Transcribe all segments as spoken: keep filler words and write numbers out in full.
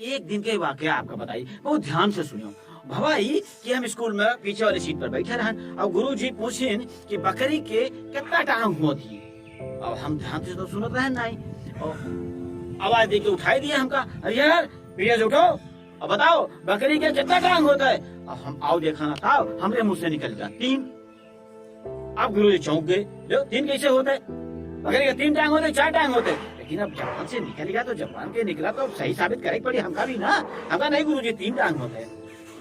एक दिन के वाकया आपका बताई, बहुत ध्यान से सुनियो। भवा ई कि हम स्कूल में पीछे वाली सीट पर बैठे रहन और गुरुजी पूछिन कि बकरी के कितना टांग होती। अब हम ध्यान से तो सुनत रहन नहीं, और आवाज दे के उठाई दिए हमका, "अरे यार, पीछे से उठो और बताओ, बकरी के कितना टांग होता है?" अब हम आओ देखा ना, ताओ हमरे मुंह से निकल गया, "तीन।" अब गुरुजी चौंक गए, "लो, तीन कैसे होता है? बकरी के तीन टांग होते, चार टांग होते।" लेकिन अब जबान से निकल गया तो जबान के निकला तो अब सही साबित करे पड़ी हमका भी ना। हमका, "नहीं गुरुजी, तीन टांग होते हैं।"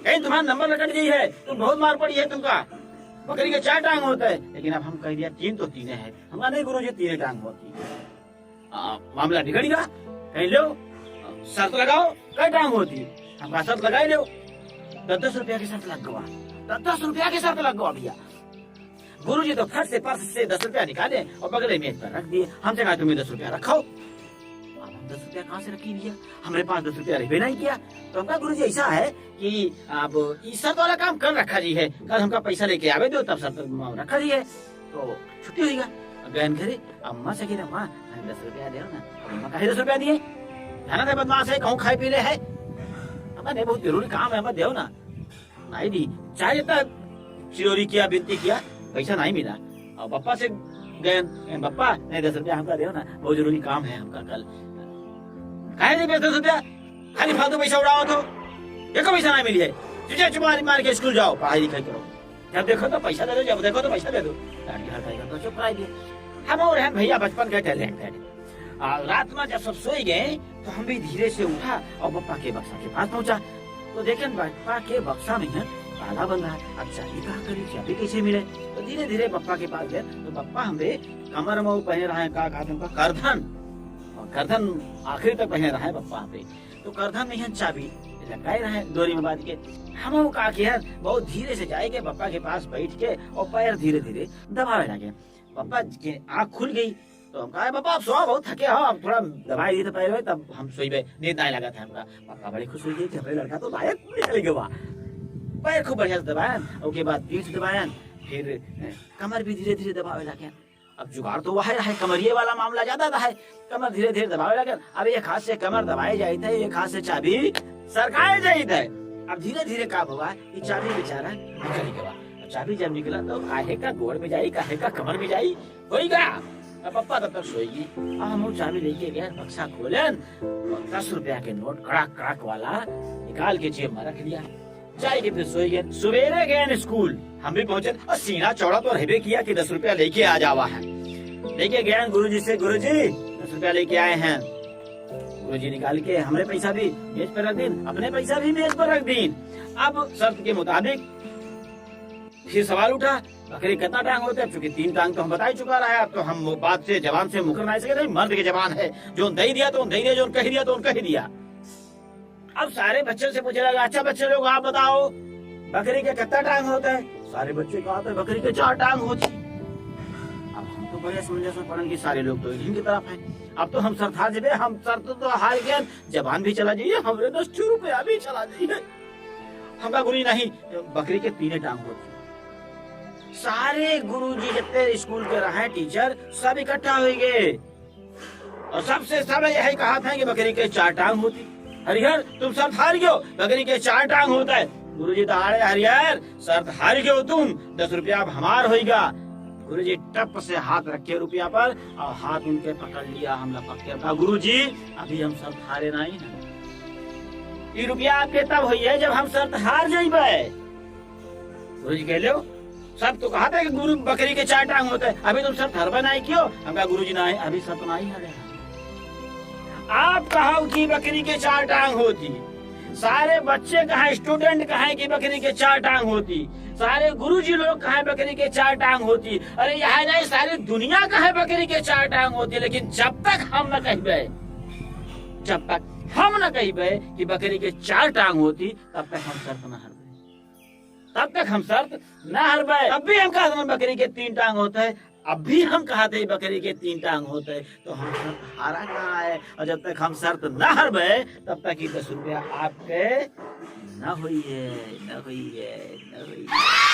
कहीं तुम्हारा नंबर लटक गई है, तुम बहुत मार पड़ी है तुमका, बकरी के चार टांग होते हैं। लेकिन अब हम कह दिया, "तीन तो तीन है।" हमका, "नहीं गुरुजी, तीन टांग होती है।" आ, मामला बिगड़ गया। कहीं लो, शर्त लगाओ, कै टांग होती? हमका शर्त लगाई लो। दस दस रुपया की शर्त लग गवा। दस दस रुपया की शर्त लग गवा भैया। गुरुजी तो फट से पर्स से दस रुपया निकाले और बगले मेज पर रख दिए। हमसे कहा, "तुम्हें दस रुपया रखो।" अब हम दस रुपया कहाँ से रखी भैया? हमरे पास दस रुपया रहबे नहीं किया। तो हमका, "गुरुजी, ऐसा है कि अब ई शर्त वाला काम कल रखा जी है, कल हमका पैसा लेके आवे दो, तब शर्त रखा जी है।" तो छुट्टी हुई गा। अब गयन घरे, अम्मा से कही, "अम्मा, हमें दस रुपया देव ना।" अब अम्मा कहे, "दस रुपया दिए? जाना था बदमाश है, कहूँ खाए पी ले है।" अम्मा, "नहीं, बहुत जरूरी काम है, अम्मा, देव ना।" नहीं दी। चाहे जितना चिरोरी किया, विनती किया, पैसा नहीं मिला। और पप्पा से गयन, "पप्पा, नहीं, दस रुपया हमका देव ना, बहुत जरूरी काम है हमका कल।" "काहे नहीं दस रुपया? खाली फालतू पैसा उड़ावत हो, एको पैसा नहीं मिली है। चुपचाप चुप मार, मार के स्कूल जाओ, पढ़ाई लिखाई करो।" जब देखो तो पैसा दे दो, जब देखो तो पैसा दे दो। लाठी हल्का ही करके चुप कराई दिए। हम और हैं भैया बचपन के टैलेंट है। आ, रात में जब सब सोई गए तो हम भी धीरे से उठा और पप्पा के बक्सा के पास पहुंचा। तो देखें पप्पा के बक्सा में है ताला बंधा है। अब चाबी कहाँ करी, चाबी कैसे मिले? तो धीरे धीरे पप्पा के पास गए तो पप्पा हमरे कमर में वो पहने रहे, का कहते हैं उनका, करधन। और करधन आखिरी तक पहने रहे पप्पा हमरे। तो करधन में ही चाबी लटकाए रहे डोरी में बांध के। हम वो का किया, बहुत धीरे से जाए के पप्पा के पास बैठ के और पैर धीरे धीरे दबावे लगे। पप्पा के आँख खुल गई तो हम कहा, "पप्पा, आप सो, बहुत थके हो, अब थोड़ा दबाई दी तो पैर में, तब हम सोइबे, नींद आए लगा था हमका।" पप्पा बड़े खुश हुई कि हमरे लड़का तो लायक निकल गवा। पैर खूब बढ़िया से दबायन, ओके बाद पीठ दबायन, फिर, ए, कमर भी धीरे धीरे दबावे लगे। अब जुगाड़ तो वह रहे, कमरिए वाला मामला ज्यादा रहे। कमर धीरे धीरे दबावे लगे। अब एक हाथ से कमर दबाए जाइत है, एक हाथ से चाबी सरकाए जाइत है। अब धीरे धीरे का हुआ कि चाबी बेचारा निकल गवा। अब चाबी जब निकला तो काहे का गोड़ में जाई, काहे का कमर में जाई, होई गा। अब पप्पा तब तक सोएगी। अब हम वो चाबी लेके गए, बक्सा खोलेन और दस रुपया के नोट कड़ाक कड़ाक वाला निकाल के जेब में रख लिया। जाए के फिर सोई गए। सुबेरे गए स्कूल, हम भी पहुंचे और सीना चौड़ा तो रहबे किया कि दस रुपया लेके आ जावा है। लेके गए गुरुजी से, "गुरुजी, दस रुपया लेके आए हैं।" गुरुजी निकाल के हमरे पैसा भी मेज पर रख दीन, अपने पैसा भी मेज पर रख दीन। अब शर्त के मुताबिक फिर सवाल उठा, "बकरी कितना टांग होता है?" अब चूंकि तीन टांग तो हम बता ही चुका रहा है, अब तो हम वो बात से, जबान से मुकर नहीं सके, नहीं, मर्द के जबान है, जो दे दिया तो दे दिया, जो कह दिया तो कह दिया। अब सारे बच्चों से पूछे लगा, "अच्छा बच्चे लोग, आप बताओ, बकरी के कितना टांग होता है?" सारे बच्चे कहा था, "बकरी के चार टांग होती।" अब हम तो बड़े समंजस में पड़न कि सारे लोग तो इन्हीं की तरफ हैं। अब तो हम शर्त हार जेबे, हम शर्त तो हार गए, जबान भी चला जाइए, हमरे दस रुपया भी चला जाइए। हमका गुरुजी नहीं, बकरी के तीने टांग होती। सारे गुरुजी जितने स्कूल के रहे टीचर, सब इकट्ठा हो गए। और सबसे सब यही कहा था कि बकरी के चार टांग होती। "हरिहर, तुम शर्त हार गयो, बकरी के चार टांग होता है।" गुरुजी तो हारे, "हरिहर, शर्त हार गयो तुम, दस रुपया अब हमार होइगा।" गुरुजी टप से हाथ रखे रुपया पर और हाथ उनके पकड़ लिया, हम लपक के कहा, "गुरुजी, अभी हम शर्त हारे नहीं है। ये रुपया आपके तब होई है जब हम शर्त हार जाइबे।" गुरुजी कह लो, "सब तो कहा था कि गुरु बकरी के चार टांग होता है, अभी तुम शर्त हारबे नहीं कियो।" हम कहा, "गुरुजी नहीं, अभी शर्त नहीं हारे।" आप कहो कि बकरी के चार टांग होती, सारे बच्चे कहा, स्टूडेंट कहा कि बकरी के चार टांग होती, सारे गुरुजी लोग कहा बकरी के चार टांग होती, अरे यहाँ नहीं, सारी दुनिया कहा बकरी के चार टांग होती, लेकिन जब तक हम न कहबे, जब तक हम न कहबे कि बकरी के चार टांग होती, तब तक हम शर्त न हारबे, तब तक हम शर्त न हारबे। तब भी हम कहत हन बकरी के तीन टांग होता है, अब भी हम कहत है बकरी के तीन टांग होता है, तो हम शर्त हारा कहाँ है? और जब तक हम शर्त न हारबे, तब तक ये दस रुपया आपके न होई है, न होई है, न होई है।